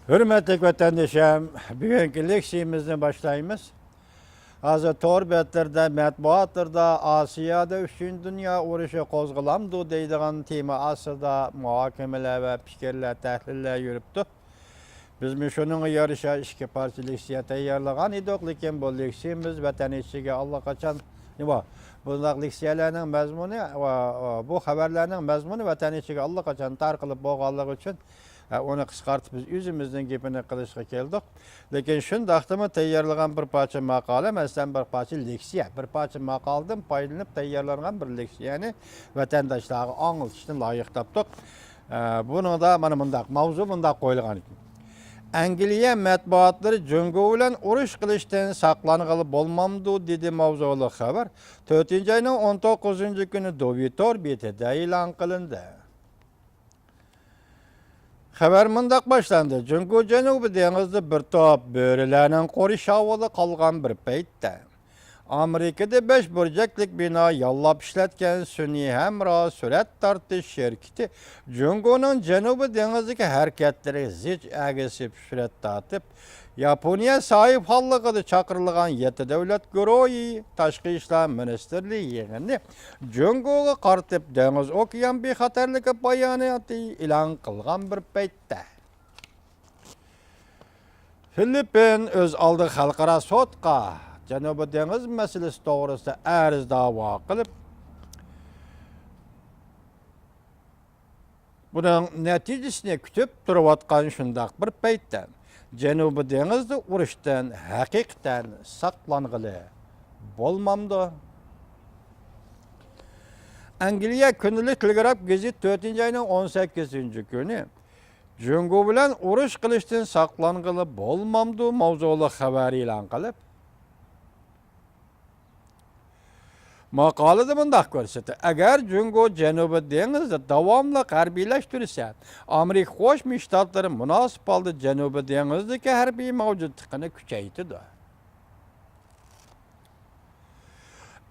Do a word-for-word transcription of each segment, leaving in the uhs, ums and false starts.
ھۆرمەتلىك ۋەتەندىشىم، بۈگۈنكى لېكسىيىمىزنى باشلايمىز. ھازىر تور بەتلىرىدە، مەتبۇئاتلىرىدا «ئاسىيادا ئۈچىنچى دۇنيا ئۇرۇشى قوزغىلامدۇ؟» دەيدىغان تېما ئاستىدا مۇھاكىمىلەر ۋە پىكىرلەر، تەھلىللەر يۈرۈپتۇ. بىزمۇ شۇنىڭغا يارىشا ئىككى پارچە لېكسىيە تەييارلىغان ئىدۇق، لېكىن بۇ لېكسىيىمىز ۋەتەن ئىچىگە ئاللىقاچان، نېمە، بۇنداق لېكسىيەلەرنىڭ مەزمۇنى ۋە، ۋە بۇ خەۋەرلەرنىڭ مەزمۇنى ۋەتەن ئىچىگە ئاللىقاچان تارقىلىپ بولغانلىقى ئۈچۈن، ھە، ئۇنى قىسقارتىپ بىز ئۆزىمىزنىڭ گېپىنى قىلىشقا كەلدۇق. لېكىن شۇنداقتىمۇ تەييارلىغان بىر پارچە ماقالە، مەسىلەن، بىر پارچە لېكسىيە، بىر پارچە ماقالىدىن پايدىلىنىپ تەييارلانغان بىر لېكسىيەنى ۋەتەنداشلارغا ئاڭلىتىشنى لايىق تاپتۇق. ئە، بۇنىڭدا مانا مۇنداق، ماۋزۇ مۇنداق قويۇلغان ئىكەن. «ئەنگلىيە مەتبۇئاتلىرى جۇڭگو بىلەن ئۇرۇش قىلىشتىن ساقلانغىلى بولمامدۇ؟» دېدى ماۋزۇلۇق خەۋەر. تۆتىنچى ئاينىڭ ئون توققۇزىنچى كۈنى دوۋى تور بېتىدە ئېلان قىلىندى. خەۋەر مۇنداق باشلاندى: جۇڭگو جەنۇبىي دېڭىزدا بىر توپ بۆرىلەرنىڭ قورشاۋىدا قالغان بىر پەيتتە، ئامېرىكىدا بەش بۇرجەكلىك بىنا ياللاپ ئىشلەتكەن سۈنئىي ھەمراھ سۈرەت تارتىش شىركىتى جۇڭگونىڭ جەنۇبىي دېڭىزدىكى ھەرىكەتلىرىگە زىچ ئەگىشىپ سۈرەت تارتىپ، ياپونىيە ساھىبخانلىقىدا چاقىرىلغان يەتتە دۆلەت گۇرۇھى تاشقى ئىشلار مىنىستىرلىرى يىغىنى جۇڭگوغا قارىتىپ دېڭىز ئوكيان بىخەتەرلىكى باياناتى ئېلان قىلغان بىر پەيتتە، فىلىپپىن ئۆز ئالدىغا خەلقئارا سوتقا جەنۇبىي دېڭىز مەسىلىسى توغرىسىدا ئەرز دەۋا قىلىپ، بۇنىڭ نەتىجىسىنى كۈتۈپ تۇرۇۋاتقان شۇنداق بىر پەيتتە، جەنۇبىي دېڭىزدا ئۇرۇشتىن ھەقىقەتەن ساقلانغىلى بولمامدۇ؟ ئەنگلىيە كۈندىلىك تېلېگراف گېزىت تۆتىنچى ئاينىڭ ئون سەككىزىنچى كۈنى جۇڭگو بىلەن ئۇرۇش قىلىشتىن ساقلانغىلى بولمامدۇ ماۋزۇلۇق خەۋەر ئېلان قىلىپ، ماقالىدە مۇنداق كۆرسەتتى: «ئەگەر جۇڭگو جەنۇبىي دېڭىزدا داۋاملىق ھەربىيلەشتۈرسە، ئامېرىكا قوشما شتاتلىرى مۇناسىپ ھالدا جەنۇبىي دېڭىزدىكى ھەربىي مەۋجۇتلۇقىنى كۈچەيتىدۇ.»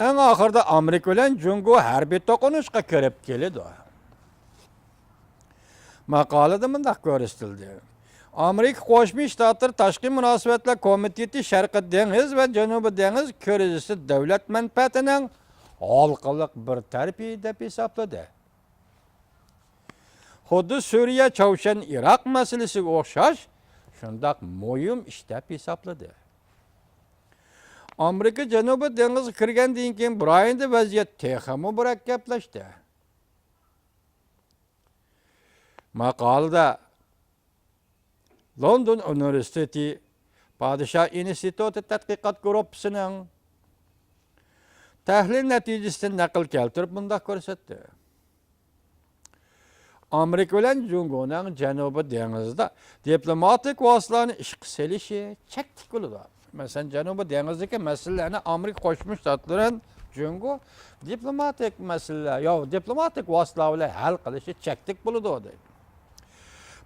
ئەڭ ئاخىرىدا ئامېرىكا بىلەن جۇڭگو ھەربىي توقۇنۇشقا كىرىپ كېلىدۇ. ماقالىدە مۇنداق كۆرسىتىلدى: «ئامېرىكا قوشما شتاتلىرى تاشقى مۇناسىۋەتلەر كومىتېتى شەرقىي دېڭىز ۋە جەنۇبىي دېڭىز كىرىزىسى دۆلەت مەنپەئەتىنىڭ ھالقىلىق بىر تەرىپى دەپ ھېسابلىدى. خۇددى سۈرىيە، چاۋشيەن، ئىراق مەسىلىسىگە ئوخشاش شۇنداق مۇھىم ئىش دەپ ھېسابلىدى.» ئامېرىكا جەنۇبىي دېڭىزغا كىرگەندىن كېيىن بۇ رايوندا ۋەزىيەت تېخىمۇ مۇرەككەپلەشتى. ماقالىدە لوندون ئۇنىۋېرسىتېتى پادىشاھ ئىنستىتۇتى تەتقىقات گۇرۇپپىسىنىڭ تەھلىل نەتىجىسىدىن نەقىل كەلتۈرۈپ مۇنداق كۆرسەتتى: ئامېرىكا بىلەن جۇڭگونىڭ جەنۇبىي دېڭىزدا دىپلوماتىك ۋاسىتىلەرنى ئىشقا سېلىشى چەكلىك بولىدۇ. مەسىلەن، جەنۇبىي دېڭىزدىكى مەسىلىلەرنى ئامېرىكا قوشما شتاتلىرى بىلەن جۇڭگو دىپلوماتىك مەسىلىلەر، يا دىپلوماتىك ۋاسىتىلەر بىلەن ھەل قىلىشى چەكلىك بولىدۇ، دەيدۇ.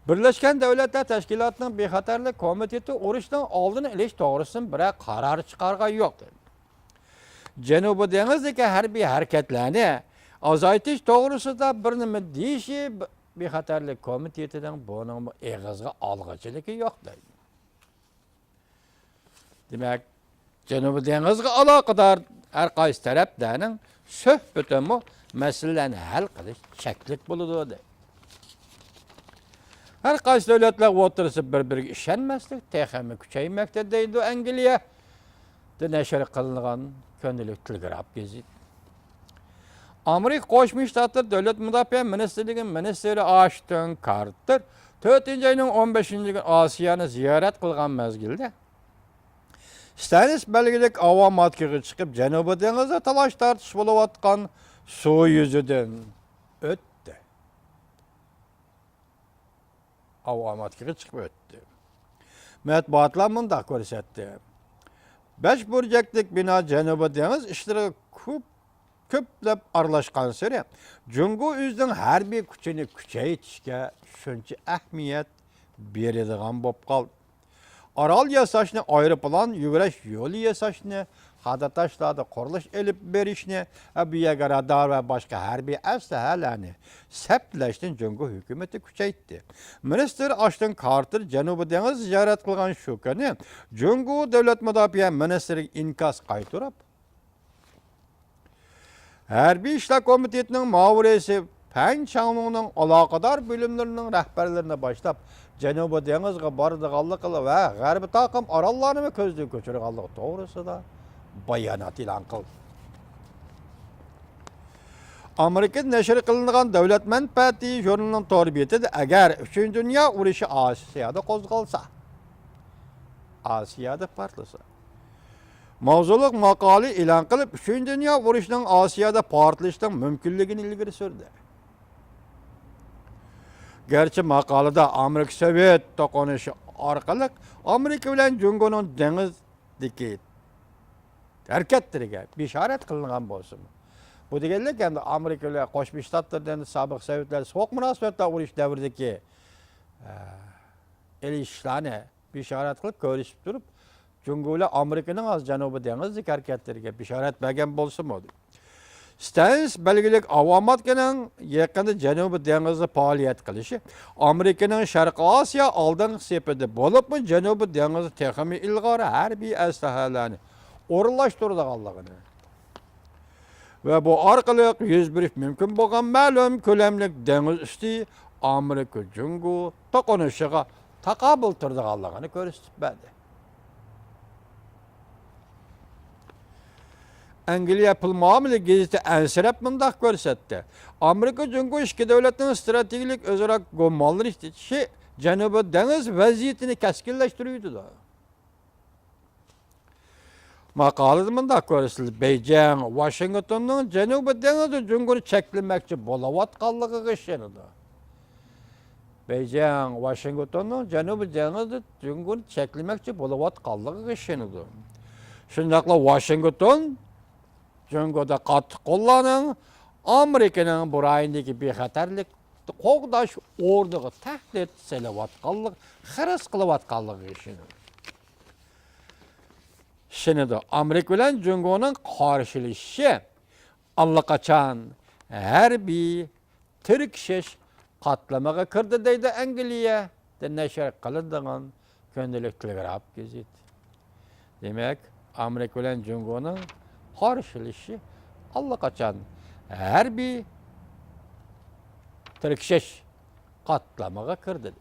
بىرلەشكەن دۆلەتلەر تەشكىلاتىنىڭ بىخەتەرلىك كومىتېتى ئۇرۇشنىڭ ئالدىنى ئېلىش توغرىسىدا بىرەر قارار چىقارغان يوق، دەيدۇ. جەنۇبىي دېڭىزدىكى ھەربىي ھەرىكەتلەرنى ئازايتىش توغرىسىدا بىر نېمە دېيىشى بىخەتەرلىك كومىتېتىنىڭ بۇنىڭمۇ ئېغىزغا ئالغۇچىلىكى يوق، دەيدۇ. دېمەك، جەنۇبىي دېڭىزغا ئالاقىدار ھەر قايسى تەرەپلەرنىڭ سۆھبىتىمۇ مەسىلىلەرنى ھەل قىلىش چەكلىك بولىدۇ، دەيدۇ. ھەر قايسى دۆلەتلەر ئوتتۇرىسىدا بىر-بىرىگە ئىشەنمەسلىك تېخىمۇ كۈچەيمەكتە، دەيدۇ ئەنگلىيەدە نەشر قىلىنغان كۈندىلىك تېلېگراف گېزىت. ئامېرىكا قوشما شتاتلىرى دۆلەت مۇداپىئە مىنىستىرلىكى مىنىستىرى ئاشتون كارتېر تۆتىنچى ئاينىڭ ئون بەشىنچى كۈنى ئاسىيانى زىيارەت قىلغان مەزگىلدە، ستانىس بەلگىلىك ھاۋا ماتكىغا چىقىپ، جەنۇبىي دېڭىزدا تالاش-تارتىش بولۇۋاتقان سۇ يۈزىدىن ئۆتتى. ئاۋاماتكىغا چىقىپ ئۆتتى. مەتبۇئاتلار مۇنداق كۆرسەتتى: بەش بۇرجەكلىك بىنا جەنۇبىي دېڭىز ئىشلىرىغا كۆپ، كۆپلەپ ئارىلاشقانسېرى، جۇڭگو ئۆزىنىڭ ھەربىي كۈچىنى كۈچەيتىشكە شۇنچە ئەھمىيەت بېرىدىغان بولۇپ قالدى. ئارال ياساشنى، ئايروپىلان يۈگۈرۈش يولى ياساشنى، سادا تاشلاردا قۇرۇلۇش ئېلىپ بېرىشنى، بۇ يەرگە رادار ۋە باشقا ھەربىي ئەسلىھەلەرنى سەپلەشنى جۇڭگو ھۆكۈمىتى كۈچەيتتى. مىنىستىر ئاشتون كارتېر جەنۇبىي دېڭىز زىيارەت قىلغان شۇ كۈنى جۇڭگو دۆلەت مۇداپىئە مىنىستىرىگە ئىنكاس قايتۇرۇپ، ھەربىي ئىشلار كومىتېتىنىڭ مۇئاۋىن رەئىسى پەن چاڭلۇڭنىڭ ئالاقىدار بۆلۈملىرىنىڭ رەھبەرلىرىنى باشلاپ، جەنۇبىي دېڭىزغا بارىدىغانلىقى ۋە غەربىي تاقىم ئاراللارنىمۇ كۆزدىن كەچۈرگەنلىكى توغرىسىدا بايانات ئېلان قىلدى. ئامېرىكىدا نەشر قىلىنغان دۆلەت مەنپەئەتى ژۇرنىلىنىڭ تور بېتىدە، ئەگەر ئۈچىنچى دۇنيا ئۇرۇشى ئاسىيادا قوزغالسا، ئاسىيادا پارتلىسا، ماۋزۇلۇق ماقالە ئېلان قىلىپ، ئۈچىنچى دۇنيا ئۇرۇشىنىڭ ئاسىيادا پارتلىشىنىڭ مۇمكىنلىكىنى ئىلگىرى سۈردى. گەرچە ماقالىدا ئامېرىكا سوۋېت توقۇنۇشى ئارقىلىق ئامېرىكا بىلەن جۇڭگونىڭ دېڭىزدىكى ھەرىكەتلىرىگە بېشارەت قىلىنغان بولسىمۇ، بۇ دېگەنلىك ئەمدى ئامېرىكا بىلەن قوشما شتاتلىرىدىن سابىق سوۋېتلار سوغۇق مۇناسىۋەتلەر ئۇرۇش دەۋرىدىكى، ئە، ئېلىشىشلارنى بېشارەت قىلىپ كۆرسىتىپ تۇرۇپ، جۇڭگو بىلەن ئامېرىكىنىڭ ھازىر جەنۇبىي دېڭىزدىكى ھەرىكەتلىرىگە بېشارەت بەرگەن بولسىمۇ، ستانس بەلگىلىك ئاۋاماتكىنىڭ يېقىندا جەنۇبىي دېڭىزدا پائالىيەت قىلىشى ئامېرىكىنىڭ شەرقىي ئاسىيا ئالدىنقى سېپىدە بولۇپمۇ، جەنۇبىي دېڭىزدا تېخىمۇ ئىلغار ھەربىي ئەسلىھەلەرنى ئورۇنلاشتۇرىدىغانلىقىنى ۋە بۇ ئارقىلىق يۈز بېرىشى مۇمكىن بولغان مەلۇم كۆلەملىك دېڭىز ئۈستى ئامېرىكا جۇڭگو توقۇنۇشىغا تاقابىل تۇرىدىغانلىقىنى كۆرسىتىپ بەردى. ئەنگلىيە پۇل مۇئامىلە گېزىتى ئەنسىرەپ مۇنداق كۆرسەتتى: ئامېرىكا جۇڭگو ئىككى دۆلەتنىڭ ئىستراتېگىيەلىك ئۆزئارا گۇمانلىشىشى جەنۇبىي دېڭىز ۋەزىيىتىنى كەسكىنلەشتۈرۈۋېتىدۇ. ماقالىدە مۇنداق كۆرسىتىلدى: بېيجىڭ ۋاشىنگتوننىڭ جەنۇبىي دېڭىزدا جۇڭگونى چەكلىمەكچى بولۇۋاتقانلىقىغا ئىشىنىدۇ. بېيجىڭ ۋاشىنگتوننىڭ جەنۇبىي دېڭىزدا جۇڭگونى چەكلىمەكچى بولۇۋاتقانلىقىغا ئىشىنىدۇ. شۇنداقلا ۋاشىنگتون جۇڭگودا قاتتىق قوللارنىڭ ئامېرىكىنىڭ بۇ رايوندىكى بىخەتەرلىكنى قوغداش ئورنىغا تەھدىت سېلىۋاتقانلىق، خىرىس قىلىۋاتقانلىقىغا ئىشىنىدۇ. ئىشىنىدۇ. ئامېرىكا بىلەن جۇڭگونىڭ قارشىلىشىشى ئاللىقاچان ھەربىي تىركىشىش قاتلىمىغا كىردى، دەيدۇ ئەنگلىيەدە نەشر قىلىنىدىغان كۈندىلىك تېلېگراف گېزىتى. دېمەك، ئامېرىكا بىلەن جۇڭگونىڭ قارشىلىشىشى ئاللىقاچان ھەربىي تىركىشىش قاتلىمىغا كىردى.